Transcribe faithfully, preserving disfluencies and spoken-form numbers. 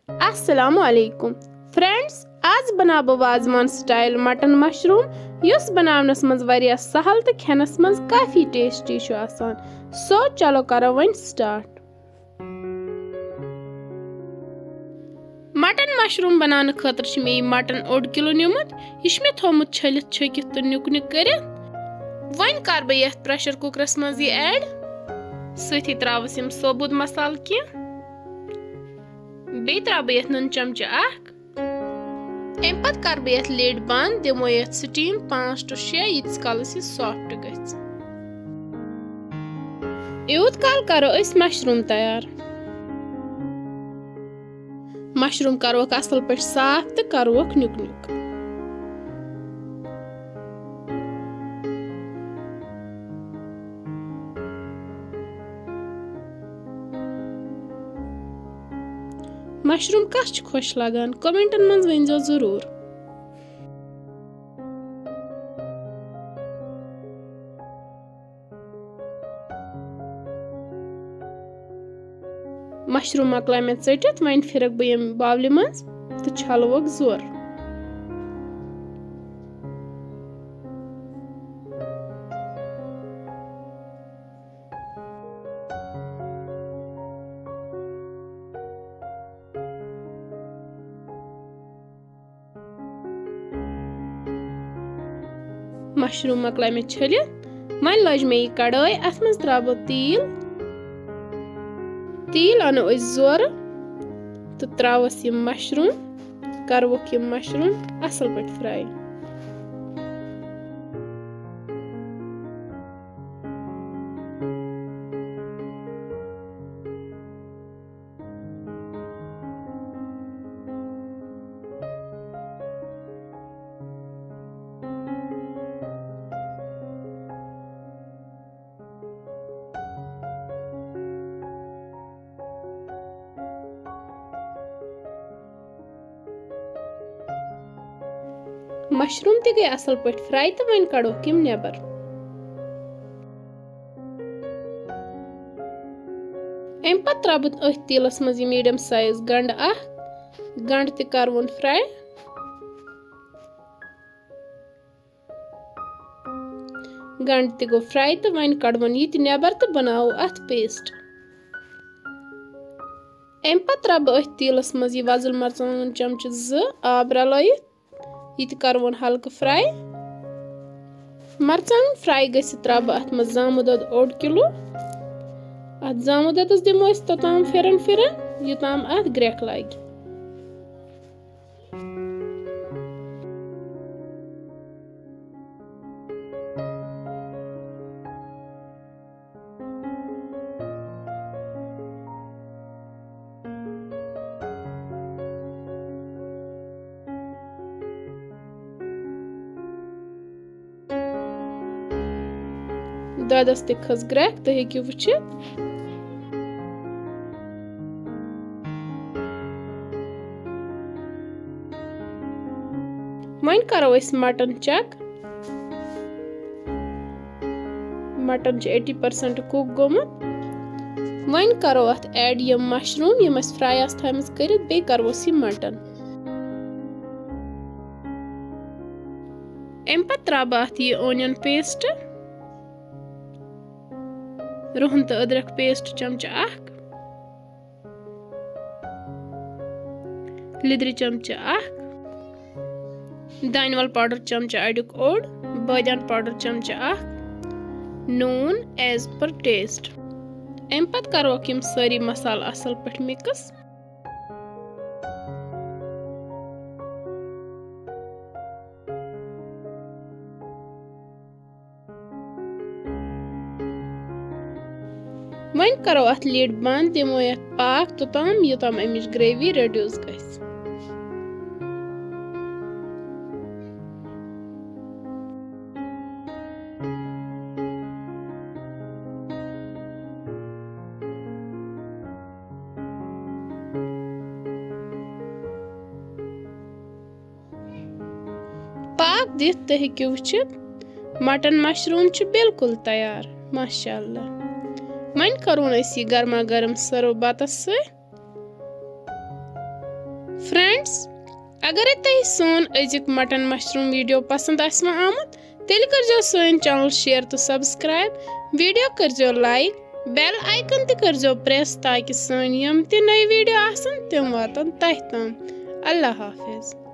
السلام علیکم فرینڈز، آز بناو بہٕ وازوان سٹائل مٹن مشروم، یُس بناونس منٛز واریاہ سہل تہٕ کھٮ۪نس منٛز کافی ٹیسٹی چھُ آسان۔ سو چلو کرو وۄنۍ سٹارٹ۔ مٹن مشروم بناونہٕ خٲطرٕ چھُ مےٚ یہِ مٹن اوٚڑ کِلوٗ نیومُت۔ یہِ چھُ مےٚ تھوٚومُت چھٔلِتھ، چھٔکِتھ تہٕ نیُک نیُک کٔرِتھ۔ وۄنۍ کر بہٕ یتھ پریشر کُکرس منٛز یہِ ایڈ۔ سۭتی تراوس یِم ثوبوٗت مسالہٕ کینٛہہ۔ بیٚیہِ تراوٕ بہٕ یتھ نُن چمچہٕ اکھ۔ امہِ پتہٕ کرٕ بہٕ یتھ lid بند، دِمو یتھ steam پانٛژھ to شےٚ، ییٖتِس کالس یہِ soft گژھِ۔ یوٗت کال کرو أسۍ مشروم تیار۔ مشروم کروکھ اصل پٲٹھۍ صاف تہٕ کروکھ نیُک نیُک۔ مشروم کس چھِ خۄش لگان؟ کمنٹن منٛز ؤنۍزیو ضروٗر۔ مشروم مۄکلایہِ مےٚ ژٔٹِتھ، وۄنۍ پھِرکھ بہٕ ییٚمہِ باولہِ منٛز تہٕ چھلوکھ زور۔ مشروم مۄکلایہِ مےٚ چھٔلِتھ۔ وۄنۍ لٲج مےٚ یہِ کڑٲے، اتھ منٛز ترٛاوٕ بہٕ تیٖل۔ تیٖل انو أسۍ زورٕ تہٕ ترٛاوس یِم مشروم، کروکھ یِم مشروم اصل پٲٹھۍ fry۔ مشروم تہِ گٔے اصل پٲٹھۍ fry تہٕ وۄنۍ کڑوکھ یِم نٮ۪بر۔ امہِ پتہٕ ترٛاوٕ بہٕ أتھۍ تیٖلس منٛز یہِ medium size گنڈٕ اکھ۔ گنڈٕ تہِ کرون fry۔ گنڈٕ تہِ گوٚو fry تہٕ وۄنۍ کڑون یہِ تہِ نٮ۪بر تہٕ بناوو اتھ paste۔ امہِ پتہٕ ترٛاوٕ بہٕ أتھۍ تیٖلس منٛز یہِ وۄزُل مرژٕوانٛگن چمچہٕ زٕ آب رلٲیِتھ۔ یہِ تہِ کرون ہلکہٕ fry۔ مرژٕوانٛگن fry گٔژھِتھ ترٛاوٕ بہٕ اتھ منٛز زامُت دۄد اوٚڑ کِلوٗ۔ اتھ زامُت دۄدس دِمو أسۍ توٚتام پھِرن پھِرن، یوٚتام اتھ گرٛٮ۪کھ لگہِ۔ دۄدس تہِ کھٔژ گرٛٮ۪کھ، تُہۍ ہیٚکِو وٕچھِتھ۔ وۄنۍ کرو أسۍ مٹن check۔ مٹن چھُ eighty percent cook گوٚمُت۔ وۄنۍ کرو اتھ add یِم مشروم، یِم اسہِ fry آسہٕ تھٲومٕژ کٔرِتھ، بیٚیہِ کروس یہِ مٹن۔ امہِ پتہٕ ترٛاوٕ بہٕ اتھ یہِ onion paste، رُہن تہٕ أدرکھ paste چمچہٕ اکھ، لیٚدرِ چمچہٕ اکھ، دانہِ ول powder چمچہٕ اَڈیُک اوٚڑ، بٲدیان powder چمچہٕ اکھ، نوٗن as per taste۔ امہِ پتہٕ کروکھ یِم سٲری مسالہٕ اصل پٲٹھۍ mix۔ وۄنۍ کرو اتھ lid بند، دِمو یتھ پاکھ توٚتام، یوٚتام امِچ gravy reduce گژھِ۔ پاکھ دِتھ تُہۍ ہیٚکِو وٕچھِتھ، مٹن مشروم چھُ بالکل تیار۔ ماشاء اللہ۔ وۄنۍ کرون أسۍ یہِ گرما گرم serve بتس سۭتۍ۔ فرینڈز، اگرے تۄہہِ سون أزیُک مٹن مشروم ویڈیو پسند آسہِ وۄنۍ آمُت، تیٚلہِ کٔرزیو سٲنۍ چینل شیئر تہٕ سبسکرائب، ویڈیو کٔرزیو لائک، بیل آئیکن تہِ کٔرزیو پریس، تاکہ سٲنۍ یِم تہِ نٔے ویڈیو آسن تِم واتن تۄہہِ تام۔ اللہ حافظ۔